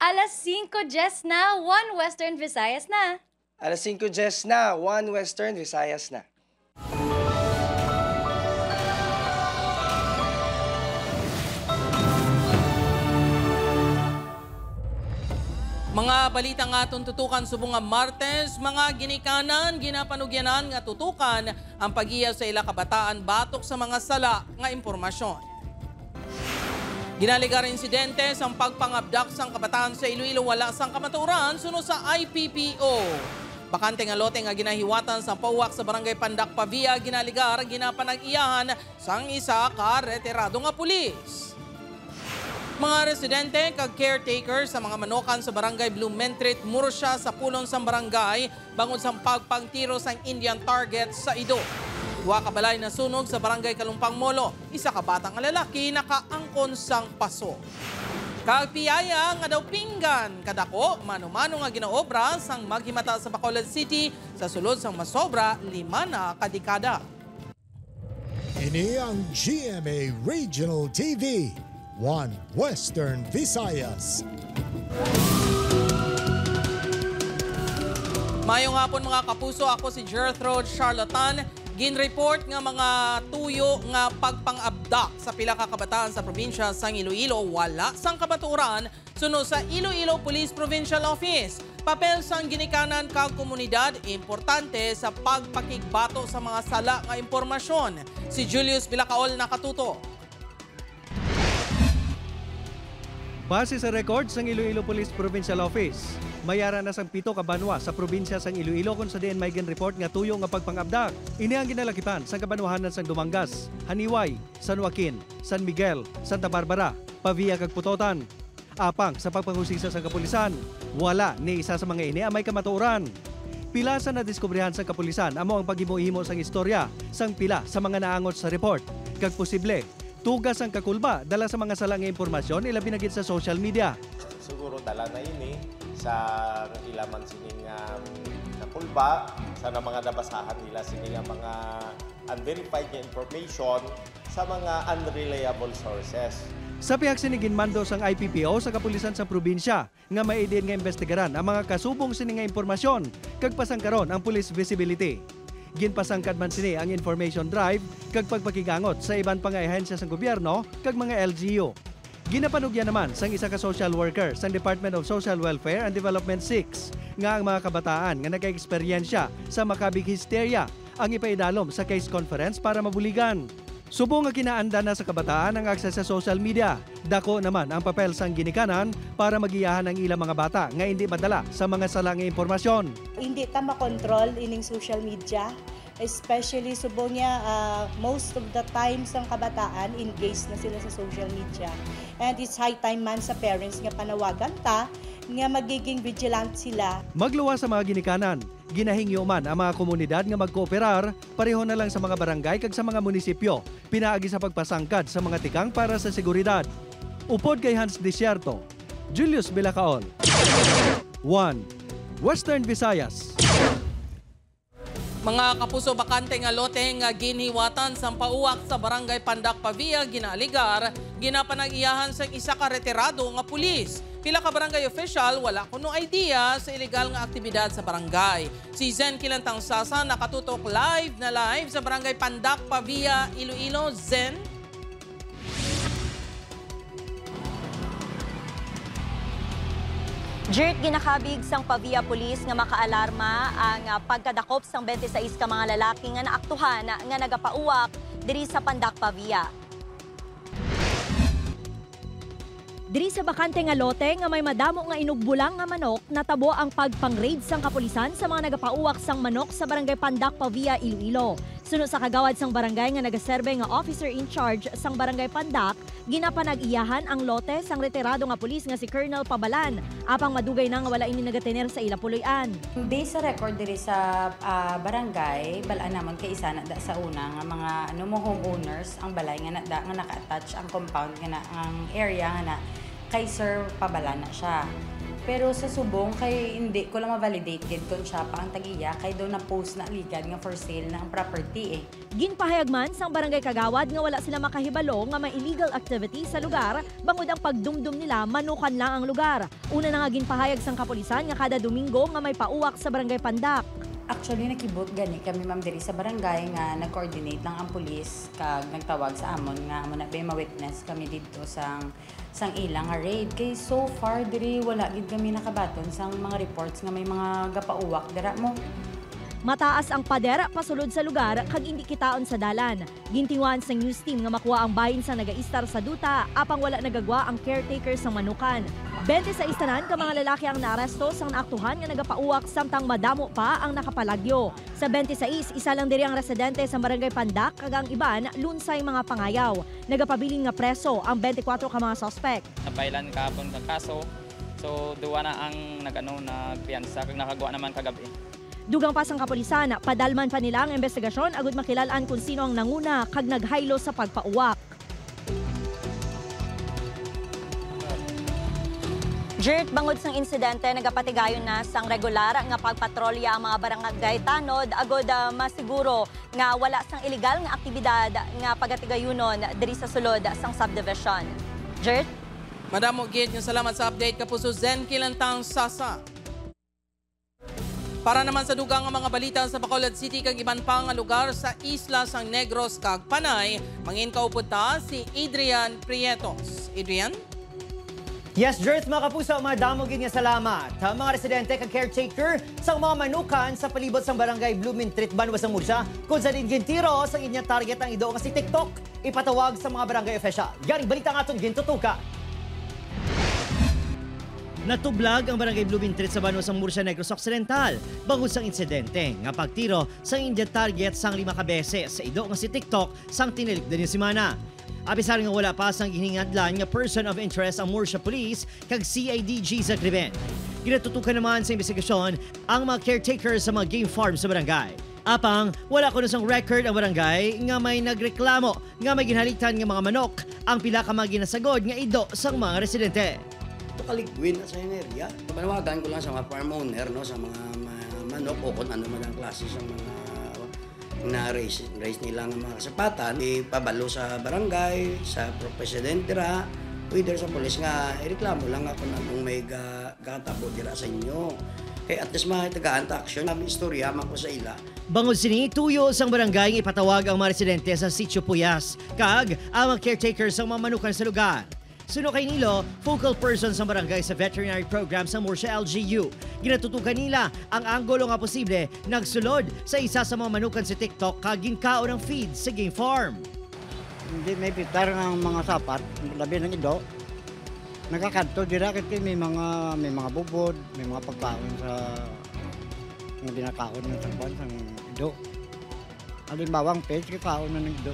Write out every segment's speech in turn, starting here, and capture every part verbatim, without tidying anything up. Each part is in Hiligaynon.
Alas singko diyes na, One Western Visayas na. Alas singko diyes na, One Western Visayas na. Mga balita nga aton tutukan subong nga Martes, mga ginikanan, ginapanugyanan nga tutukan ang pag-iya sa ila kabataan batok sa mga sala nga impormasyon. Ginaligar insidente sang pagpangabdak sang kabataan sa Iloilo wala sang kamatuoran suno sa I P P O. Bakante nga lote nga ginahiwatan sang pauwak sa Barangay Pandak Pavia, ginaligar, ginapanag-iyahan sang isa ka retirado nga pulis. Mga residente kag caretaker sa mga manokan sa Barangay Blumentritt, Murcia, sa pulong sang barangay, bangod sang pagpangtiro sang Indian target sa Ido. Duha ka balay nasunog sa Barangay Kalumpang Molo, isa ka bata nga lalaki nakaangkon sang paso. Kag piyaya nga daw pinggan kadako, mano-mano nga ginaobra sang maghimata sa Bacolod City sa sulod sang masobra lima na ka dekada. Ini ang G M A Regional T V, One Western Visayas. Mayong hapon, mga kapuso, ako si Gertrude Charlatan. Ginreport nga mga tuyo nga pagpang-abdak sa pila ka kabataan sa probinsya sang Iloilo wala sang kamatuoran suno sa Iloilo Police Provincial Office. Papel sang ginikanan kag komunidad importante sa pagpakigbato sa mga sala nga impormasyon. Si Julius Bilacaol nakatuto. Base sa record sang Iloilo Police Provincial Office, may ara na sang pito ka banwa sa probinsya sang Iloilo kon sa diin may ginreport nga tuyo nga pagpang-abdak. Ini ang ginalakipan sang kabanwahanan sang Dumangas, Janiuay, San Joaquin, San Miguel, Santa Barbara, Pavia kag Pototan. Apang sa pagpanghusisa sang kapulisan, wala ni isa sa mga ini ang may kamatuoran. Pila sa nadiskubrihan sang kapulisan amo ang paghimo-himo sang istorya sang pila sa mga naangot sa report, kag posible tuga sang kakulba dala sa mga sala nga impormasyon, ilabi na gid sa social media. Siguro dala na ini sa ila man sining, um, kakulba sa na mga nabasahan nila sini nga mga unverified nga information sa mga unreliable sources. Sa pihak sini, ginmando sang I P P O sa kapulisan sa probinsya nga may diin nga imbestigaran ang mga kasubong sini nga impormasyon kag pasangkaron ang police visibility. Ginpasangkad man sini ang information drive kag pagpakig-angot sa iban pa nga ahensya sang gobyerno kag mga L G U. Ginapanugyan naman sang isa ka social worker sang Department of Social Welfare and Development six nga ang mga kabataan nga nagaeksperyensya sa macabre hysteria ang ipaidalom sa case conference para mabuligan. Subong nga kinaandan na sa kabataan ang access sa social media, dako naman ang papel sang ginikanan para magiyahan ang ilang mga bata nga indi madala sa mga sala nga impormasyon. Hindi ta makontrol ining social media, especially subong niya, ah, most of the time sang kabataan engaged na sila sa social media. And it's high time man sa parents nga panawagan ta nga magiging vigilant sila. Magluwas sa mga ginikanan, ginahingyo man ang mga komunidad nga magkooperar pareho na lang sa mga barangay kag sa mga munisipyo pinaagi sa pagpasangkad sa mga tikang para sa seguridad. Upod kay Hans Desierto, Julius Bilacaol, One Western Visayas. Mga kapuso, bakante nga lote nga ginhiwatan sang pauwak sa Barangay Pandak Pavia, ginaaligar, ginapanag-iyahan sang isa ka retirado nga pulis. Pila ka barangay official wala kuno idea sa illegal nga aktibidad sa barangay. Si Zen Kilantang Sasa nakatutok live na live sa Barangay Pandak Pavia, Iloilo. Zen? Jert, ginakabig sang Pavia Police nga makaalarma ang, ah, pagkadakop sang twenty-six ka mga lalaki nga naaktuhan nga nagapauwak diri sa Pandak Pavia. Diri sa bakante nga lote nga may madamo nga inugbulang nga manok, natabo ang pagpang-raid sang kapulisan sa mga nagapauwak sang manok sa Barangay Pandak Pavia, Iloilo. Suno sa kagawad sang barangay nga nagaserbe nga officer in charge sang Barangay Pandak, ginapanag-iyahan ang lote sang retirado nga pulis nga si Colonel Pabalan, apang madugay na nga wala ini nagatener sa ila puloy-an. Based sa record diri sa, ah, barangay, bal-an namon kay isa na da sa una nga mga, ano mo, homeowners ang balay nga na, da, nga naka-attach ang compound nga na, ang area nga na kay Sir Pabalan na siya. Pero sa subong kay hindi ko lang ma-validate gid kon siya pa ang tag-iya, kay daw na-post na ligad nga for sale na ang property eh. Ginpahayag man sang barangay kagawad nga wala sila makahibalo nga may illegal activity sa lugar bangod ang pagdumdom nila manukan lang ang lugar. Una na nga ginpahayag sang kapulisan nga kada Domingo nga may pauwak sa Barangay Pandak. Actually, nakibot gani kami, ma'am, diri sa barangay nga nag-coordinate lang ang pulis kag nagtawag sa amon nga amo na ba ma-witness kami didto sang sang ila nga raid. Kay so far diri wala gid kami nakabaton sang mga reports nga may mga gapauwak dira mo. Mataas ang pader pasulod sa lugar kag indi kitaon sa dalan. Gintinguhaan sang news team nga makuha ang bahin sang nagaistar sa duta, apang wala nagagwa ang caretaker sang manukan. Twenty-sais tanan ka mga lalaki ang naaresto sang naaktuhan nga nagapauwak, samtang madamo pa ang nakapalagyo. Sa twenty-sais, isa lang diri ang residente sa Barangay Pandak kag ang iban lunsay mga pangayaw. Nagapabilin nga preso ang twenty-four ka mga suspek. Napailan kahapon ka kaso, so duwa na ang nag-ano, nagpiyansa kag nakagwa naman kagabi. Dugang pa sang kapulisan, padalman pa nila ang imbestigasyon agud makilal-an kon sino ang nanguna kag naghaylo sa pagpauwak. Jert, bangod sang insidente, nagapatigayon na sang regular nga pagpatrolya ang mga barangay tanod agud ah, masiguro nga wala sang iligal nga aktibidad nga pagatigayunon diri sa sulod sang subdivision. Jert? Madamo gid nga salamat sa update, Kapuso Zen Kilantang Sasa. Para naman sa dugang nga mga balita sa Bacolod City kag iban pa nga lugar sa isla sang Negros kag Panay, mangin kaupod ta si Adrian Prietos. Adrian? Yes, Jers, mga kapuso, madamo gid nga salamat. Ang mga residente kag caretaker sang mga manukan sa palibot sang barangay Blumentritt, Banwa sang Murcia, kung sa din gintiro sang inyang target ang ido nga si TikTok. Ipatawag sa mga barangay official. Yari balita nga aton gintutukan. Natublag ang Barangay Blumentritt sa Banwa sang Murcia, Negros Occidental, bangod sang insidente nga pagtiro sang inyang target sang lima ka beses sa ido nga si TikTok sang tinilikdan nga semana. Apisar nga wala pa sang ginhingadlan nga person of interest ang Murcia Police kag C I D G sa krimen. Ginatutukan naman sa imbestigasyon ang mga caretaker sa mga game farm sa barangay. Apang wala kuno sang record ang barangay nga may nagreklamo nga may ginhalitan nga mga manok ang pila ka mga ginasagod nga ido sang mga residente. Kaligwin na sa area. Panawagan ko lang sa mga farm owner, no, sa mga ma- manok o kung ano man ang klase sa mga na-raise raise nila nga mga kasapatan, ipabalo sa barangay, sa pro- presidente ra, whether sa pulis nga ireklamo lang nga kung anong may ga- gatabo dira sa inyo. Kay at least mahitagaan ta aksyon, ang istorya man ko sa ila. Bangod sini, tuyo sang barangay nga ipatawag ang mga residente sa Sitio Puyas kag ang mga caretaker sang mga manukan sa lugar. Suno kay Nilo, focal person sang barangay sa veterinary program sa Murcia L G U. Ginatutukan nila ang anggulo nga posible nagsulod sa isa sa mga manukan sa TikTok kag ginkaon ang feed sa game farm. Hindi may pitar nga mga sapat, labi ng ido. Nakakadto dira kay may mga may mga bubod, may mga pagkaon sa mga ginakaon ng sangkuan sang ido. Halimbawa, ang page, kakaon na ng ido.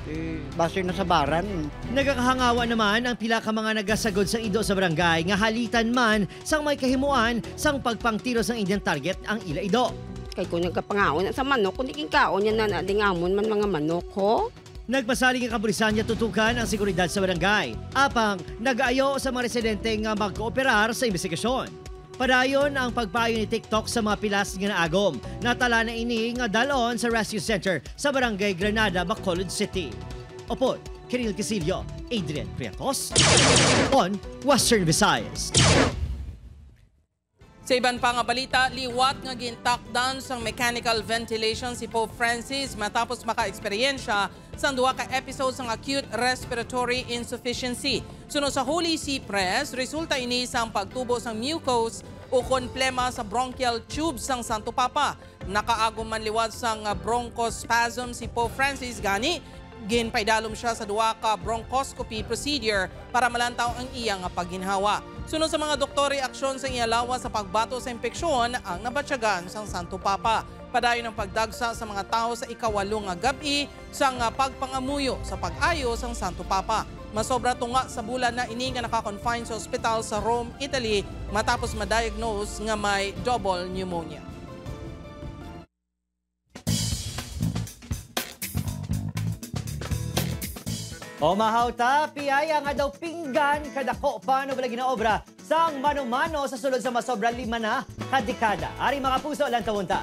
Eh, base na sa baran. Nagakahangawa naman ang pila ka mga nagasagod sa ido sa barangay nga halitan man sang may kahimuan sang pagpangtiro sang inyang target ang ila ido. Kay kung nagapangaon sa manok, kung di king kaon yan na, na ding amon man mga manok, ho? Nagpasalig nga kapulisan nga tutukan ang seguridad sa barangay. Apang nagaayo sa mga residente nga magkooperar sa imbestigasyon. Padayon ang pagpayo ni TikTok sa mga pilas nga naagom. Natala na ini nga dalon sa Rescue Center sa Barangay Granada, Bacolod City. Upod, Kiril Casillo, Adrian Prietos, on Western Visayas. Sa iban pa nga balita, liwat nga gintakdan sang mechanical ventilation si Pope Francis matapos maka-eksperyensya sang duha ka episode sang acute respiratory insufficiency. Suno sa Holy See Press, resulta ini sang pagtubo sang mucus ukon plema sa bronchial tube sang Santo Papa. Nakaagom man liwat sang bronchospasm si Pope Francis, gani ginpaidalom sia sa duha ka bronchoscopy procedure para malantaw ang iya nga pagginhawa. Suno sa mga doktor, reaksyon sang iya lawas sa pagbato sa impeksyon ang nabatyagan sang Santo Papa. Padayon ang pagdagsa sa mga tawo sa ikawalo nga gab-i sang pagpangamuyo sa pag-ayo sang Santo Papa. Masobra tunga sa bulan na ini nga naka-confine sa ospital sa Rome, Italy, matapos ma-diagnose nga may double pneumonia. O mahaw ta, piyaya nga daw pinggan kadako pa no wala ginaobra Sang mano-mano sa sulod sa masobra lima na ka dekada. Ari, mga puso, lantawon ta.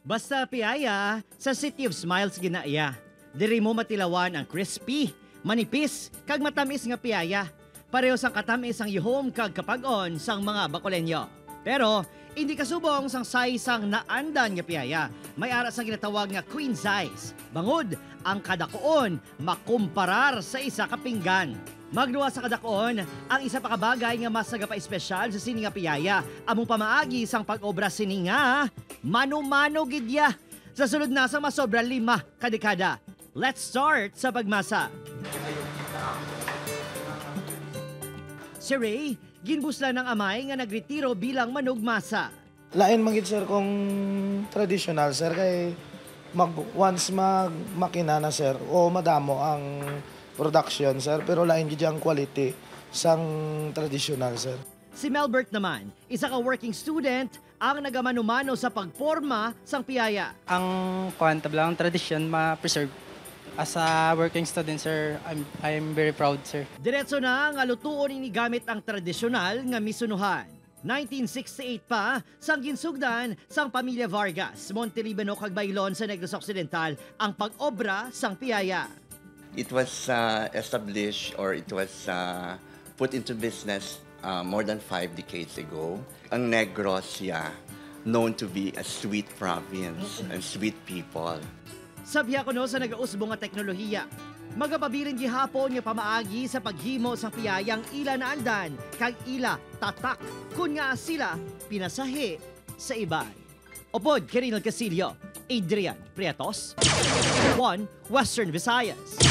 Basta piyaya, sa City of Smiles ginaiya. Diri mo matilawan ang crispy, manipis, kag matamis nga piyaya. Pareho sang katamis sang yuhom kag kapag-on sang mga Bacoleño. Pero indi kasubong sang size sang naandan nga piyaya. May ara sang ginatawag nga queen size. Bangod, ang kadakuon makumparar sa isa ka pinggan. Magduwa sa kadakuon, ang isa pa ka bagay nga mas nagapa-espesyal sa sini nga piyaya, amo pamaagi sang pag-obra sini nga mano-mano gid ya. Sa sulod na sa masobra lima ka dekada. Let's start sa pagmasa. Si Ray, ginbuslan ang amay nga nagretiro bilang manugmasa. Lain man gid, sir, kung traditional, sir, kay mag, once mag makina na, sir, o madamo ang production, sir, pero lain gid ang quality sang traditional, sir. Si Melbert naman, isa ka working student, ang nagamano-mano sa pagporma sang piyaya. Ang kuwan, tabla, ang tradisyon ma-preserve. As a working student, sir, I'm, I'm very proud, sir. Diretso na nga lutuon ini gamit ang tradisyonal nga misunuhan. Nineteen sixty-eight pa, sang ginsugdan sang pamilya Vargas, Montelibano kag Bailon sa Negros Occidental ang pag-obra sang piyaya. It was, uh, established, or it was, uh, put into business, uh, more than five decades ago. Ang Negros, yeah, known to be a sweet province and sweet people. Sabya kuno sa nagausbong nga teknolohiya, magapabilin gihapon nga pamaagi sa paghimo sang piyayang ila naandan kag ila tatak, kon ngaa sila pinasahi sa iban. Upod kay Rinal Castillo, Adrian Prietos, One Western Visayas.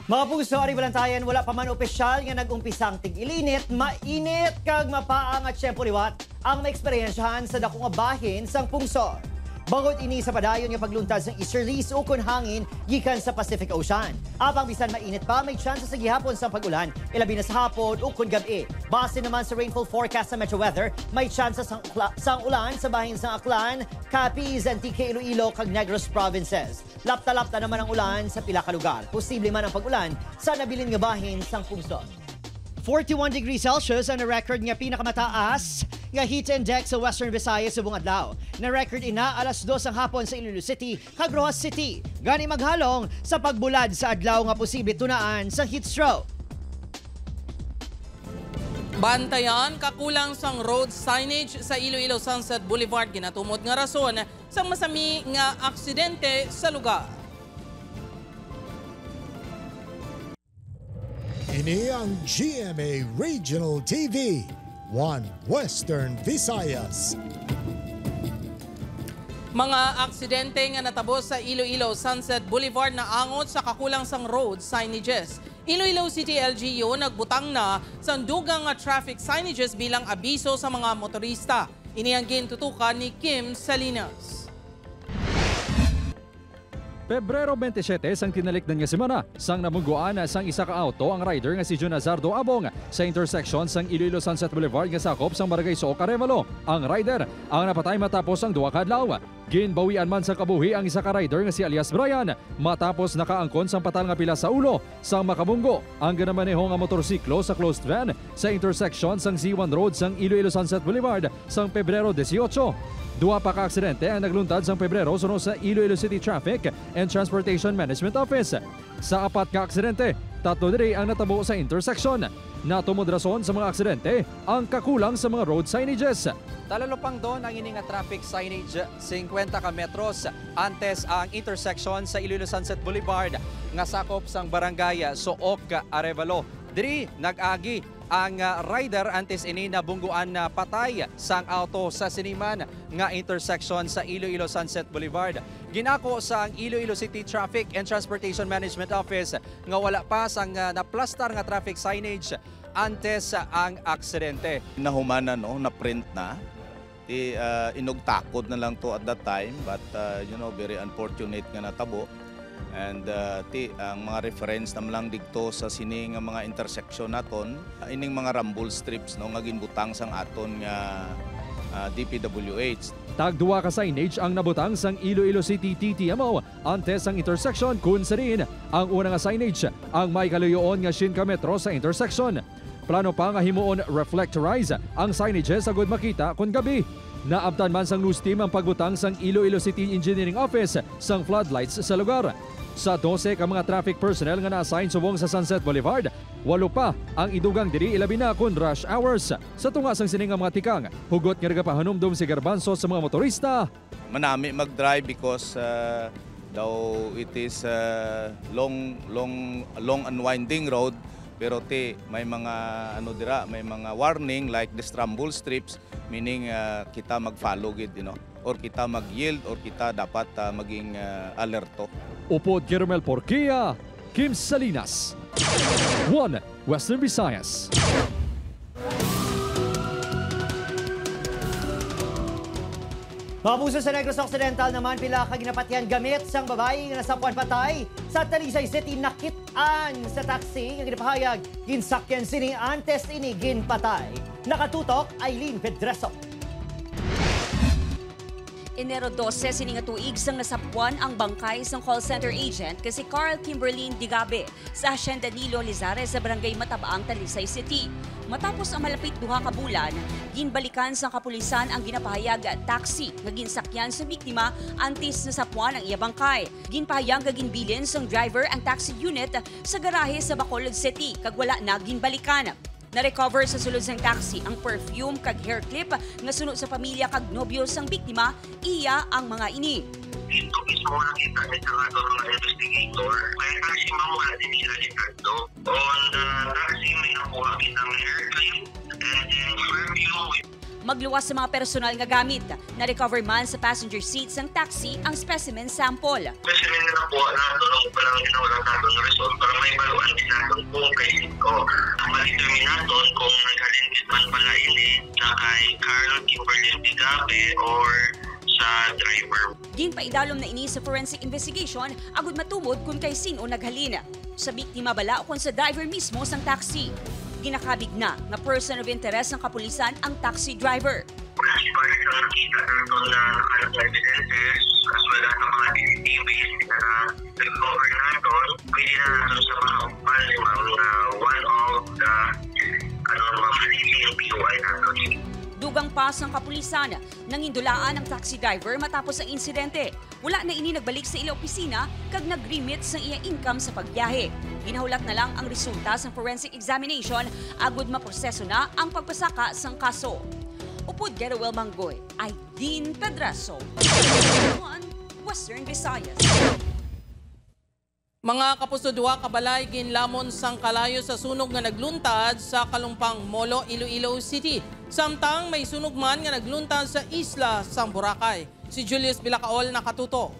Mga puso, ari balantayan, wala pa man opisyal nga nag-umpisa ang tig-ilinit, mainit kag mapaang nga tiyempo liwat ang maeksperyensyahan sa dako nga bahin sang pungsod. Bangod ini sa padayon nga pagluntad sang easterlies ukon hangin gikan sa Pacific Ocean. Apang bisan mainit pa, may tsansa sa gihapon sang pag-ulan, ilabi na sa hapon ukon gab-i. Base naman sa rainfall forecast sa Metro Weather, may tsansa sang, sang ulan sa bahin sang Aklan, Capiz, Antique, Iloilo, kag Negros provinces. Lapta-lapta naman ang ulan sa pila ka lugar. Posible man ang pag-ulan sa nabilin nga bahin sang pungsod. Forty-one degrees Celsius ang na-record nga pinakamataas nga heat index sa Western Visayas subong adlaw. Na-record ina alas dos ang hapon sa Iloilo City kag Roxas City. Gani maghalong sa pagbulad sa adlaw nga posible tunaan sa heat stroke. Bantayan, kakulang sang road signage sa Iloilo Sunset Boulevard ginatumod nga rason sang masami nga aksidente sa lugar. Ini ang G M A Regional T V, One Western Visayas. Mga aksidente nga natabo sa Iloilo Sunset Boulevard naangot sa kakulang sang road signages. Iloilo City L G U nagbutang na sang dugang nga traffic signages bilang abiso sa mga motorista. Ini ang gintutukan ni Kim Salinas. Pebrero twenty-seven sang tinalikdan nga semana, sang nabungguan sang isa ka auto ang rider nga si Junazardo Abong sa intersection sang Iloilo Sunset Boulevard nga sakop sang Barangay Sook, Arevalo. Ang rider ang napatay matapos ang duha ka adlaw. Ginbawian man sa kabuhi ang isa ka rider nga si alias Brian matapos nakaangkon sang patal nga pilas sa ulo sang makabunggo ang ginamaneho nga motorsiklo sa closed van sa intersection sang Z one Road sang Iloilo Sunset Boulevard sang Pebrero dieciocho. Duha pa ka aksidente ang nagluntad sang Pebrero suno sa Iloilo City Traffic and Transportation Management Office. Sa apat ka aksidente, tatlo diri ang natabo sa intersection. Natumod rason sa mga aksidente ang kakulang sa mga road signages. Talulopangdon ang ini nga traffic signage, singkwenta ka metros antes ang intersection sa Iloilo Sunset Boulevard nga sakop sang Barangay Sook, Arevalo. Diri nag-agi ang, ah, rider antes ini nabungguan na patay sang auto sa siniman nga intersection sa Iloilo Sunset Boulevard. Ginako sang Iloilo City Traffic and Transportation Management Office nga wala pa sang, ah, naplastar nga traffic signage antes ang aksidente. Nahuman na, no? Na-print na. Ti, ah, inugtakod na lang to at that time, but, ah, you know, very unfortunate nga natabo. And, ah, ti, ang mga reference naman lang digto sa sini nga mga intersection naton, ah, ining mga rumble strips, no, nga ginbutang sang aton nga, ah, D P W H. Tagduwa ka signage ang nabutang sang Iloilo City T T M O antes sang intersection, kun sa diin ang una nga signage ang may kaluyoon nga siyam ka metro sa intersection. Plano pa nga himuon reflectorize ang signages agud makita kon gabi. Naabtan man sang news team ang pagbutang sang Iloilo City Engineering Office sang floodlights sa lugar. Sa dose ka mga traffic personnel nga na-assign subong sa Sunset Boulevard, walo pa ang idugang diri, ilabi na kon rush hours. Sa tunga sang sini nga mga tikang, hugot nga nagapahanumdom si Garbanzo sa mga motorista. Manami mag-drive because, uh, daw it is, uh, long, long, long and winding road, pero ti may mga, ano, dira, may mga warning like the scramble strips, meaning, uh, kita mag-follow gid, you know, or kita mag-yield, or kita dapat, uh, maging, uh, alerto. Upod kay Romel Porquia, Kim Salinas, One Western Visayas. Mga puso, sa Negros Occidental naman, pila ka ginapatihan gamit sang babayi nga nasapuan patay sa Talisay City nakit-an sa taxi nga ginapahayag ginsakyan sini antes ini ginpatay. Nakatutok, Eileen Pedreso. Enero dose sini nga tuig sang nasapuan ang bangkay sang call center agent nga si Carl Kimberlin Digabe sa Hacienda Nilo Lizares sa Barangay Matabang, Talisay City. Matapos ang malapit duha ka bulan, ginbalikan sang kapulisan ang ginapahayag taxi nga ginsakyan sa biktima antes nasapuan ang iya bangkay. Ginpahayag nga ginbilin sang driver ang taxi unit sa garahe sa Bacolod City kag wala na ginbalikan. Na-recover sa sulod sang taxi ang perfume kag hair clip nga suno sa pamilya kag nobyo sang biktima, iya ang mga ini. Dito mismo nakita ni sa aton mga investigator, may taxi, ma'am, wala din nila detecto. On the taxi, may nakuha kita nga hair clip and then perfume. Magluwas sa mga personal nga gamit. Na-recover man sa passenger seat sang taxi ang specimen sample. Specimen nga nakuha nato, no, parang ginahulat nato ng result para may baluan din nato kung kay sino. Ang ma-determine naton kung naghalin gid man pala ini sa kay Carl Kimberlin Digabe or sa driver. Ginpaidalom na ini sa forensic investigation agud matumod kon kay sin-o naghalin. Sa biktima bala ukon sa driver mismo sang taxi. Ginakabig na nga person of interest sang kapulisan ang taxi driver. Base sa nakita naton na nakalat nga evidences, as well as sa mga C C T Vs na na-recover naton, pwede na naton sa mga upal, ma'am, na one of the, ano, mga missing P O I naton. Dugang pa sang kapulisan, nangindulaan ang taxi driver matapos ang insidente. Wala na ini nagbalik sa ila opisina kag nag-remit sang iya income sa pagbiyahe. Ginahulat na lang ang resulta sang forensic examination agud maproseso na ang pagpasaka sang kaso. Upod kay Roel Manggoy, Aileen Pedraso, One Western Visayas. Mga kapuso, duha ka balay ginlamon sang kalayo sa sunog nga nagluntad sa Kalumpang, Molo, Iloilo City. Samtang may sunog man nga nagluntad sa isla sang Boracay. Si Julius Bilacaol nakatutok.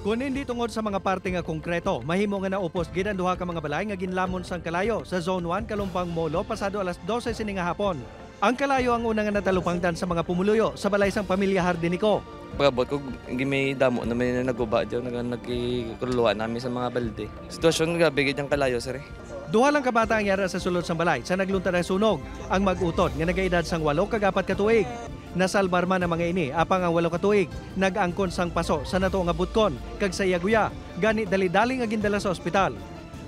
Kon hindi tungod sa mga parte nga konkreto, mahimo nga naupos gid ang duha ka mga balay nga ginlamon sang kalayo sa Zone one, Kalumpang, Molo, pasado alas dose sini nga hapon. Ang kalayo ang una nga natalupangdan sa mga pumuluyo sa balay sang pamilya Hardinico. Pag-abot ko, gi-, may damo na may naguba dyan, nag-, nagkikruluan namin sa mga balde. Sitwasyon, grabe gid ang kalayo, sir, eh. Duha lang ka bata ang yara sa sulod sang balay sa nagluntad ang sunog, ang mag-utod nga nagaedad sang walo kag apat ka tuig. Nasalbar man ang mga ini, apang ang walo ka tuig nag-angkon sang paso sa nato nga butkon kag sa iya guya, gani dali-dali nga gindala sa ospital.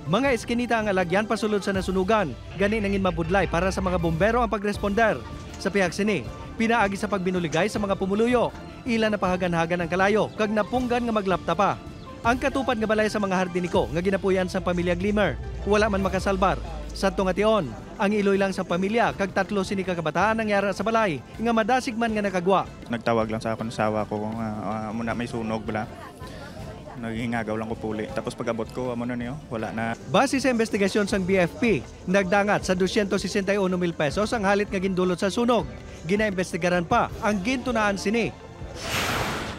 Mga eskinita ang alagyan pasulod sa nasunugan, gani nangin mabudlay para sa mga bumbero ang pagresponder. Sa pihak sini, pinaagi sa pagbinuligay sa mga pumuluyo, ila napahaganhagan ang kalayo kag napunggan nga maglapta pa. Ang katupad nga balay sa mga Hardinico nga ginapuy-an sang pamilya Glimmer, wala man makasalbar. Sadto nga tion, ang iloy lang sa pamilya kag tatlo sini ka kabataan ang yara sa balay nga madasig man nga nakagwa. Nagtawag lang sa akon asawa ko kung, ah, ah, amo na may sunog bala. Naghingagaw lang ko puli. Tapos pag-abot ko, amo na niyo, wala na. Base sa investigasyon sang B F P, nagdangat sa dosyentos sesenta y uno mil pesos ang halit nga gindulot sa sunog. Ginaimbestigaran pa ang gintunaan sini.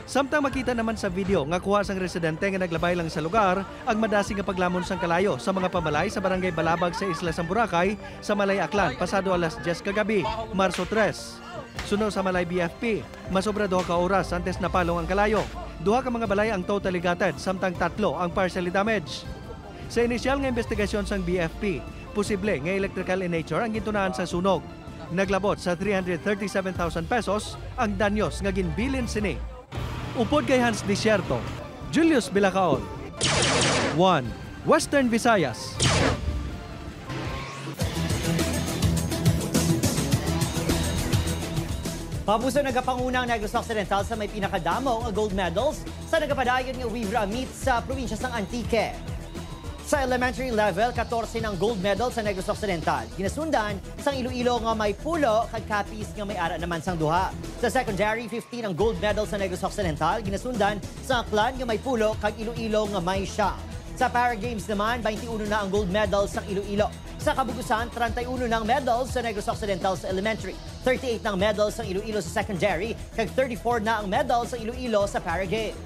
Samtang makita naman sa video nga kuha sang residente nga naglabay lang sa lugar ang madasig nga paglamon sang kalayo sa mga pamalay sa Barangay Balabag sa Isla sang Boracay sa Malay, Aklan, pasado alas dyes kagabi, Marso tres. Suno sa Malay B F P, masobra duha ka oras antes napalong ang kalayo. Duha ka mga balay ang totally gutted, samtang tatlo ang partially damaged. Sa inisyal nga investigasyon sang B F P, posible nga electrical in nature ang gintunaan sang sunog. Naglabot sa three hundred thirty-seven thousand pesos ang danyos nga ginbilin sini. Upod kay Hans Desierto, Julius Bilacaol, One Western Visayas. Mapuso nagapanguna ang Negros Occidental sa may pinakadamo nga gold medals sa nagapadayon nga WIVRA meet sa probinsya sang Antique. Sa elementary level, katorse na ang gold medal sa Negros Occidental. Ginasundan sang Iloilo nga may pulo kag Capiz nga may ara naman sang duha. Sa secondary, fifteen ang gold medal sa Negros Occidental. Ginasundan sa Aklan nga may pulo kag Iloilo nga may siyam. Sa Para Games naman, twenty-one na ang gold medal sang Iloilo. Sa kabug-usan, treinta y uno na ang medal sa Negros Occidental sa elementary, thirty-eight na ang medal sang Iloilo sa secondary, kag thirty-four na ang medal sa Iloilo sa Para Games.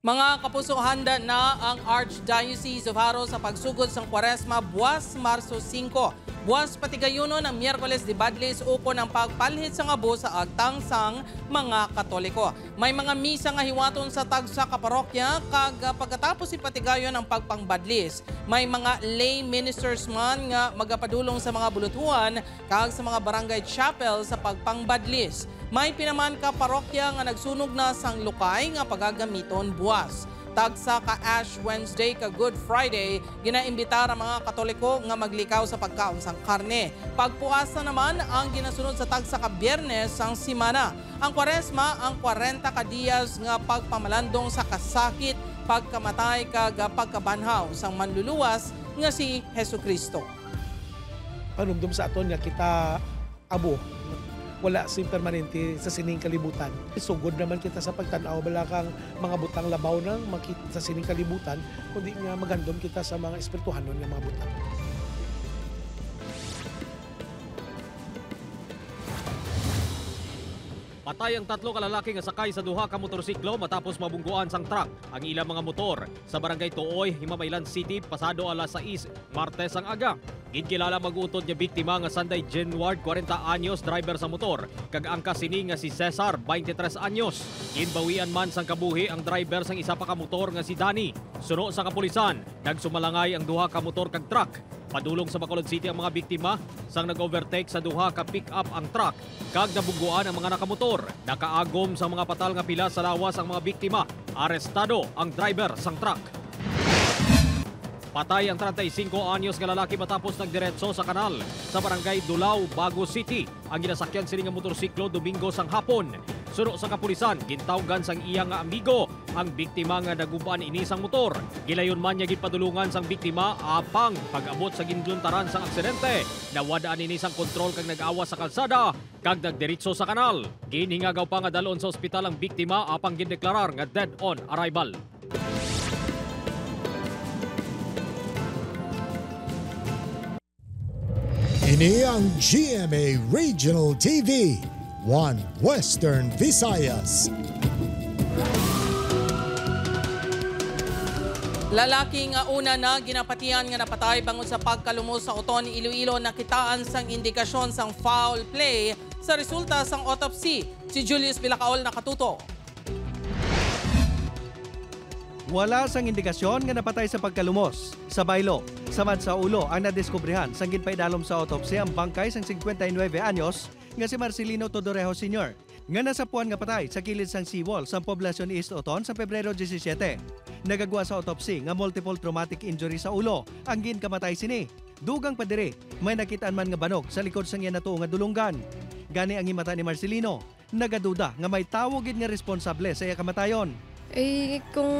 Mga kapuso, handa na ang Archdiocese of Jaro sa pagsugod sang Kwaresma buwas Marso singko. Buwas patigayunon ang Miyerkules de Badlis ukon ang pagpalhit sang abo sa agtang sang mga Katoliko. May mga misa nga hiwaton sa tagsa ka parokya, kag, ah, pagkatapos ipatigayon ang pagpangbadlis. May mga lay ministers man nga magapadulong sa mga bulutuhan kag sa mga barangay chapel sa pagpangbadlis. May pila man ka parokya nga nagsunog na sang lukay nga pagagamiton buwas. Tagsa ka Ash Wednesday kag Good Friday, ginaimbitar ang mga Katoliko nga maglikaw sa pagkaon sang karne. Pagpuasa naman ang ginasunod sa tagsa ka Biyernes sang simana. Ang Kwaresma, ang kwarenta ka diyas nga pagpamalandong sa kasakit, pagkamatay, kag pagkabanhaw sang Manluluwas nga si Jesu-Cristo. Panumdom sa aton nga kita abo, wala sing permanente sa sining kalibutan. Sugod naman kita sa pagtan-aw bala kang mga butang labaw na makit-, sa sining kalibutan, kundi nga magandom kita sa mga espirituhanon nga mga butang. Patay ang tatlo ka lalaki nga sakay sa duha ka motorsiklo matapos mabungguan sang truck ang ilang mga motor sa Barangay Tuoy, Himamaylan City, pasado alas sais Martes ang aga. Ginkilala mag-utod nga biktima nga Sanday Jenward, kwarenta anyos, driver sa motor, kag angkas sini nga si Cesar, twenty-three anyos. Ginbawian man sang kabuhi ang driver sang isa pa ka motor nga si Danny. Suno sa kapulisan, nagsumalangay ang duha ka motor kag truck. Padulong sa Bacolod City ang mga biktima sang nag-overtake sa duha ka pick-up ang truck kag nabungguan ang mga nakamotor. Nakaagom sang mga patal nga pilas sa lawas ang mga biktima. Arestado ang driver sang truck. Patay ang treinta y cinco anyos nga lalaki matapos nagdiretso sa kanal sa Barangay Dulao, Bago City. Ang ginasakyan sini nga motorsiklo Domingo sang hapon. Suno sa kapulisan, gintawgan sang iya nga amigo ang biktima nga nagub-an ini sang motor. Gilayon man niya ginpadulungan sang biktima, apang pag-abot sa ginluntaran sang aksidente, nawad-an ini sang kontrol kag nag-awas sa kalsada kag nagdiretso sa kanal. Ginhingagaw pa nga dal-on sa ospital ang biktima, apang gindeklarar nga dead on arrival. Ini ang G M A Regional T V, One Western Visayas. Lalaki nga una na ginapatihan nga napatay bangod sa pagkalumos sa uton Iloilo nakitaan sang indikasyon sang foul play sa resulta sang autopsy. Si Julius Bilacaol nakatuto. Wala sang indikasyon nga napatay sa pagkalumos. Sa baylo, samad sa ulo ang nadiskubrihan sang ginpaidalom sa autopsy ang bangkay sang cincuenta y nueve anyos nga si Marcelino Todorejo Senior, nga nasapuan nga patay sa kilid sang seawall sa Poblacion East Oton sa Pebrero disisyete. Nagagwa sa autopsy nga multiple traumatic injury sa ulo ang ginkamatay sini. Dugang pa diri, may nakit-an man nga banog sa likod sang iya natuo nga dulonggan. Gani ang himata ni Marcelino, nagaduda nga may tawo gid nga responsable sa iya kamatayon. Eh, kung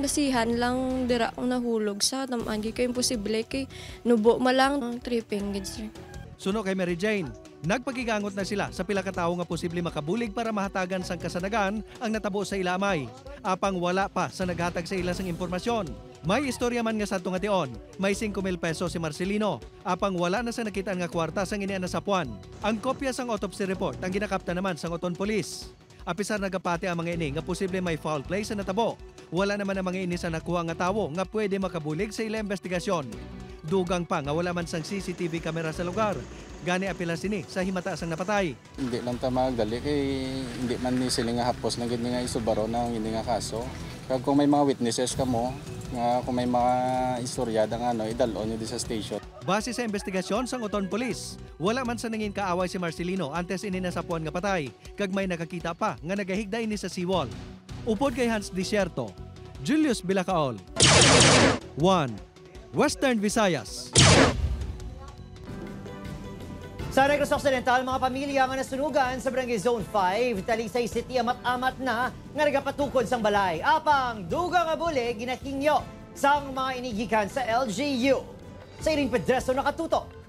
basihan lang, dira ako nahulog sa tamaan gid kay imposible kay nubo ma lang ang tripping gid, sir. Suno kay Mary Jane, nagpakigangot na sila sa pila ka tawo nga posible makabulig para mahatagan sang kasanagan ang natabo sa ila amay. Apang wala pa sa naghatag sa ila sang impormasyon. May istorya man nga sadto nga tion, may singko mil pesos si Marcelino, apang wala na sa nakit-an nga kwarta sang ini ang nasapuan. Ang kopya sang autopsy report ang ginakapta naman sang Oton Police. Apisar nagapati ang mga ini nga posible may foul play sa natabo, wala naman ang mga ini sa nakuha nga tawo nga pwede makabulig sa ila investigasyon. Dugang pa nga wala man sang C C T V camera sa lugar, gani apila sini sa himata sang napatay. Hindi lang ta magdali kay hindi man ni sila nga hapos na gid nga isubaro na ang hindi nga kaso. Kag kung may mga witnesses kamo, nga kung may mga istorya, dang ano, idal-on nyo di sa station. Base sa investigasyon sang Oton Police, wala man sa nangin kaaway si Marcelino antes ini nasapuan nga patay, kag may nakakita pa nga nagahigda ini sa seawall. Upod kay Hans Desierto, Julius Bilacaol, One Western Visayas. Sa Negros Occidental, mga pamilya nga nasunugan sa Barangay Zone five, Talisay City, amat-amat na nga nagapatukod sang balay. Apang dugang nga bulig ginahingyo sang mga inigikan sa L G U. Si Irene Pedreso nakatutok.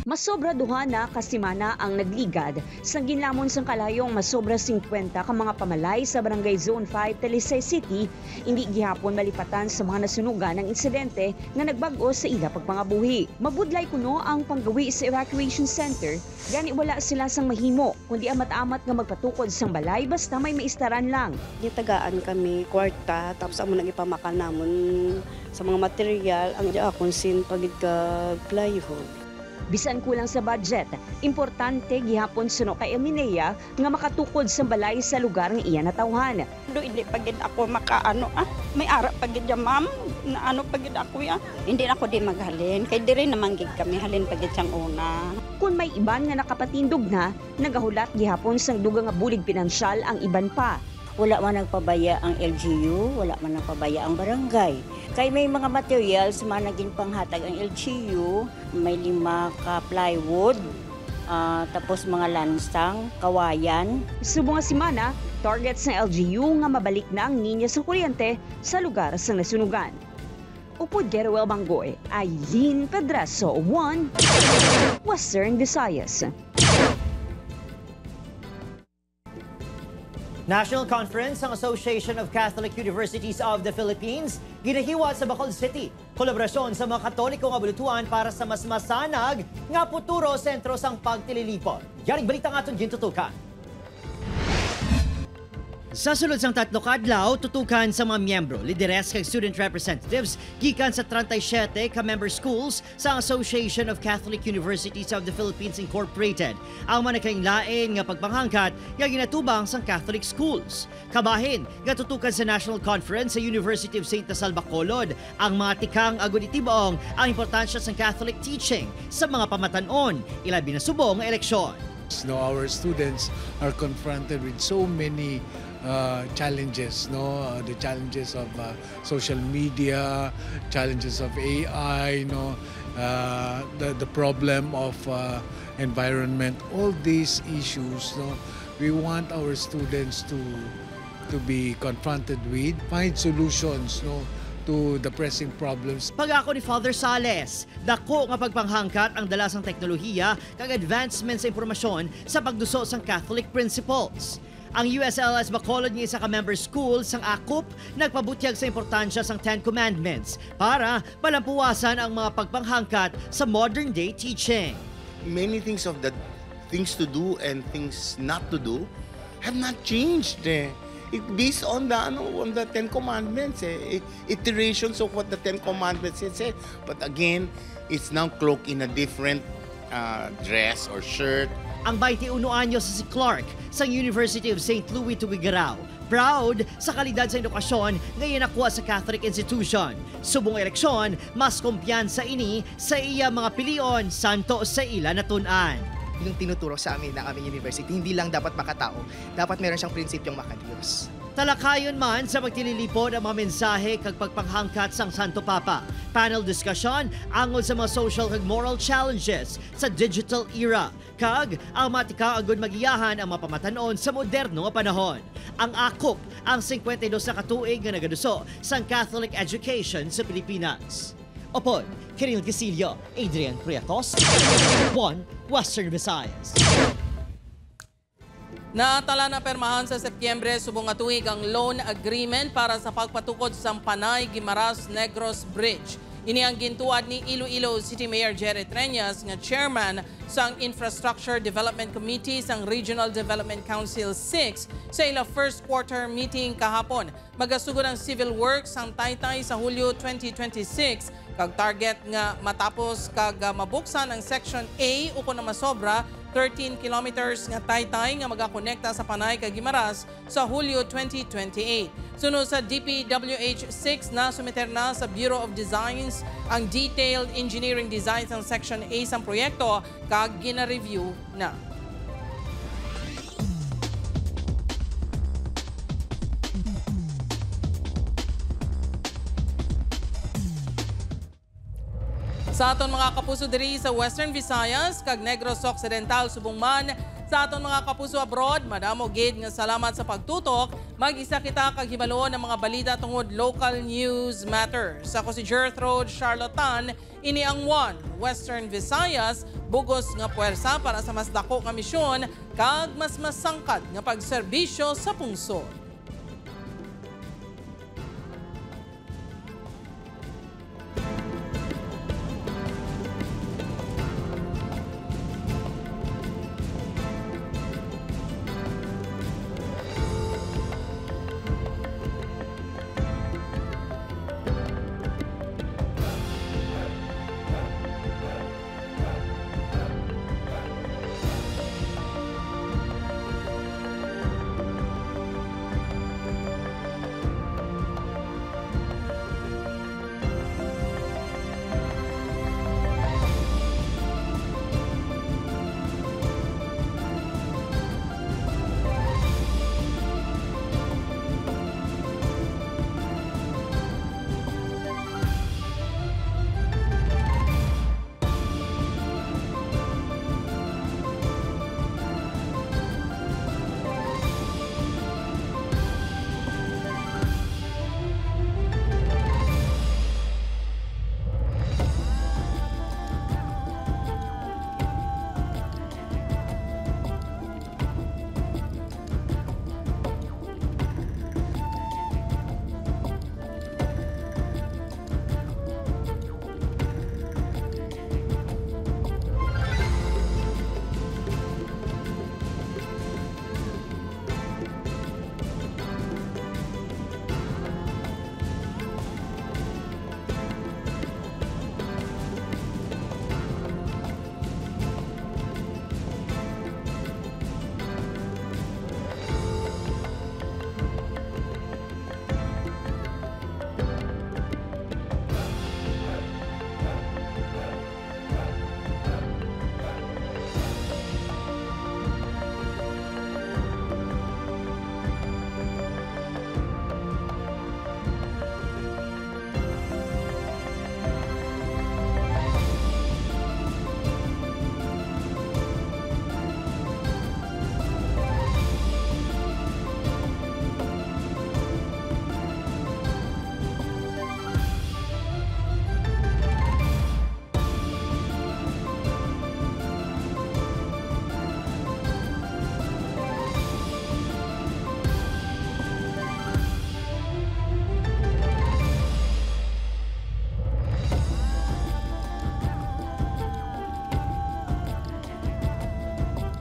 Masobra duha na ka semana ang nagligad sang ginlamon sang kalayong masobra singkwenta ka mga pamalay sa Barangay Zone five, Talisay City, indi gihapon malipatan sa mga nasunugan ang insidente nga nagbag-o sa ila pagpangabuhi. Mabudlay kuno ang panggawi sa evacuation center, gani wala sila sang mahimo kundi amat-amat nga magpatukod sang balay basta may maistaran lang. Gitagaan kami kwarta, tapos amo nang ipamakal namon sa mga material, ang akon sin pagid ka plywood. Bisan kulang sa budget, importante gihapon suno kay Eminea nga makatukod sang balay sa lugar nga iya natawhan. Do hindi pa gid ako makaano ah. May ara pa gid ya, ma'am. Naano pa gid ako ya. Hindi na ako di maghalin. Kay diri naman gid kami halin pa gid sang una. Kun may iban nga nakapatindog na, nagahulat gihapon sang dugang nga bulig pinansyal ang iban pa. Wala man nagpabaya ang L G U, wala man nagpabaya ang barangay. Kay may mga materials man na ginpanghatag ang L G U, may lima ka plywood, ah, tapos mga lansang, kawayan. Subong nga semana, target sang L G U nga mabalik na ang linya sa kuryente sa lugar sang nasunugan. Upod kay Roel Banggoy, Aileen Pedraso, One Western Visayas. National Conference sang Association of Catholic Universities of the Philippines ginahiwat sa Bacolod City. Kolaborasyon sa mga Katoliko nga bulutuan para sa mas masanag nga futuro sentro sang pagtililipon. Yaring balita nga aton gintutukan. Sa sulod sang tatlo ka adlaw, tutukan sa mga miyembro, lideres kag student representatives gikan sa treinta y siete ka member schools sang Association of Catholic Universities of the Philippines Incorporated ang mga nagkalainlain nga pagpanghangkat nga ginatubang sang Catholic schools. Kabahin, gatutukan sa National Conference sa University of Saint La Salle Bacolod ang mga tikang agud itib-ong ang importansya sang Catholic teaching sa mga pamatan-on, ilabi na subong nga eleksyon. No, our students are confronted with so many uh, challenges, no, uh, the challenges of uh, social media, challenges of A I, no, uh, the, the problem of uh, environment, all these issues, no, we want our students to to be confronted with, find solutions, no, to the pressing problems. Pagako ni Father Sales, dako nga pagpanghangkat ang dala sang teknolohiya kag advancement sa impormasyon sa pagduso sang Catholic principles. Ang U S L S Bacolod nga isa ka member school sang akop nagpabutyag sa importansya sang Ten Commandments para malampuwasan ang mga pagpanghangkat sa modern-day teaching. Many things of the things to do and things not to do have not changed. Eh. It based on the ano, on the Ten Commandments, eh. Iterations of what the Ten Commandments says. Eh. But again, it's now cloaked in a different uh, dress or shirt. Ang twenty-one anyos si Clark sa University of Saint Louis Tuguegarao. Proud sa kalidad sa edukasyon nga iya nakuha sa Catholic institution. Subong eleksyon, mas kumpiyansa ini sa iya mga pilion santo sa ila natun-an. Yung tinuturo sa amin ng aming university, hindi lang dapat makatao, dapat meron siyang prinsipyong makadiyos. Talakayon man sa pagtililipon ang mga mensahe kag pagpanghangkat sang Santo Papa, panel discussion angod sa mga social kag moral challenges sa digital era, kag ang matika agud magiyahan ang mga pamatan-on sa moderno nga panahon. Ang akop ang singkwenta y dos na ka tuig nga nagaduso sang Catholic education sa Pilipinas. Upod kay Neil Casillo, Adrian Prietos, One Western Visayas. Natala na pirmahan sa Setyembre subong nga tuig ang loan agreement para sa pagpatukod sang Panay Guimaras Negros Bridge. Ini ang gintuad ni Iloilo City Mayor Jerry Treñas nga chairman sang Infrastructure Development Committee sang Regional Development Council six sa ila first quarter meeting kahapon. Magasugod ang civil works sang taytay sa Hulyo twenty twenty-six, kag target nga matapos kag, ah, mabuksan ang Section A ukon ang masobra thirteen kilometers nga taytay nga magakonekta sa Panay kag Guimaras sa Hulyo twenty twenty-eight. Suno sa D P W H six, nasumiter na sa Bureau of Designs ang detailed engineering design sang Section A sang proyekto kag gina-review na. Sa aton mga kapuso diri sa Western Visayas kag Negros Occidental, subong man sa aton mga kapuso abroad, madamo gid nga salamat sa pagtutok. Mag-isa kita kag hibaluon ang mga balita tungod local news matters. Ako si Gertrude Charlotte Tan, ini ang One Western Visayas, bugos nga puwersa para sa mas dako nga misyon kag mas masangkad nga pagserbisyo sa pungsod.